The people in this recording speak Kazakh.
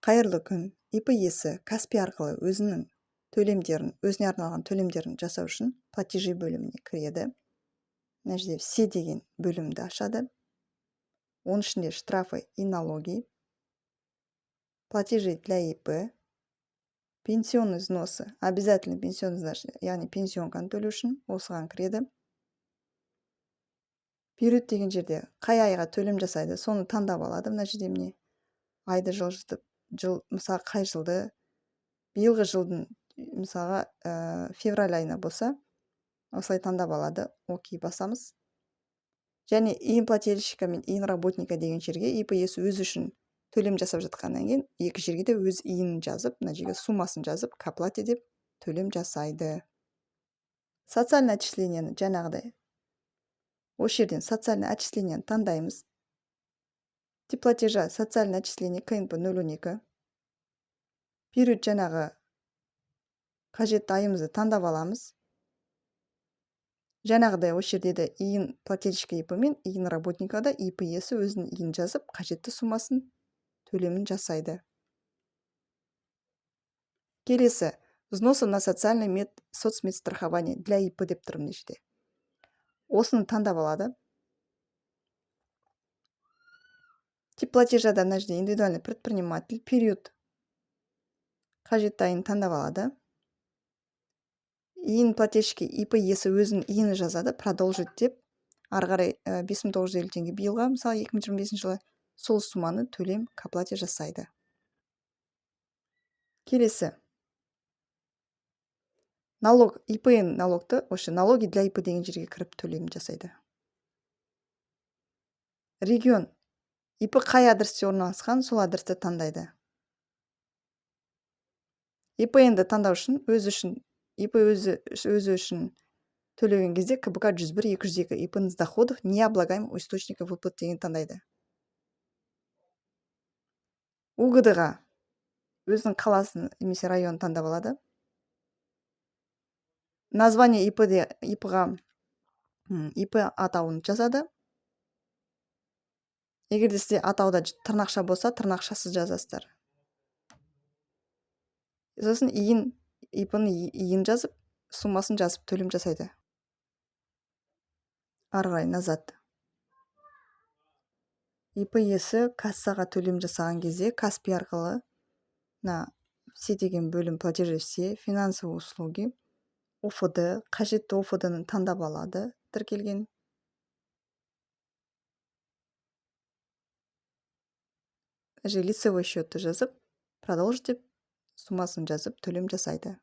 Қайырлы күн. ИП иесі Каспи арқылы өзінің төлемдерін, өзіне арналған төлемдерін жасау үшін платежи бөліміне кіреді. Мына жерде все деген бөлімді ашады. Оның ішінде штрафы и налоги, платежи для ИП, пенсионные взносы, обязательный пенсионный взнос, яғни пенсионканы төлеу үшін осыған кіреді. Период деген жерде қай айға төлем жасайды, соны таңдап алады. Мына жерде міне айды жылжытып, жыл, мысалы, қай жылды, биылғы жылдың, мысалға, февраль айына болса, осылай таңдап алады. Окей басамыз. Және ИИН плательщика мен ИИН работника деген жерге ИП иесі өзі үшін төлем жасап жатқаннан кейін екі жерге де өз ИИН-ін жазып, мына жерге суммасын жазып, к оплате деп төлем жасайды. Социальное отчислениені жаңағыдай осы жерден социальное отчислениені таңдаймыз. Тип платежа социальное отчисление КНП 012. Период жаңағы қажетті айымызды таңдап аламыз. Жаңағыдай осы жерде де ИИН плательщика ИП мен ИИН работника да ИП иесі өзінің ИИН жазып, қажетті суммасын төлемін жасайды. Келесі взносы на социальное соцмедстрахование для ИП деп тұр мына жерде. Осыны таңдап алады. Тип платежада мына жерде индивидуальный предприниматель, период қажетті айын таңдап алады. ИИН плательщики ИП иесі өзінің ИИН жазады, продолжить деп ары қарай 5950 теңге биылға, мысалы, 2025 жылы сол сумманы төлем к оплате жасайды. Келесі налог, ИПН налогты осы налоги для ИП деген жерге кіріп төлем жасайды. Регион ИП қай адресте орналасқан, сол адресті таңдайды. ИПН-ді таңдау үшін өзі үшін ИП өзі үшін төлеген кезде КБК 101 202 ИП с доходов, не облагаемых у источника выплат деген таңдайды. УГД-ға өзінің қаласын немесе районын таңдап алады. Название ИП-де ИП-ға ИП атауын жазады. Егер де сізде атауда тырнақша болса, тырнақшасыз жазасыздар. Сосын ИИН, ИП-ның ИИН жазып, суммасын жазып төлем жасайды. Ары қарай назад. ИП иесі кассаға төлем жасаған кезде Каспи арқылы мына все деген бөлім, платежи все, финансовые услуги, ОФД, қажетті ОФД-ны таңдап алады, тіркелген. Лицевой счетты жазып, продолжить деп суммасын жазып төлем жасайды.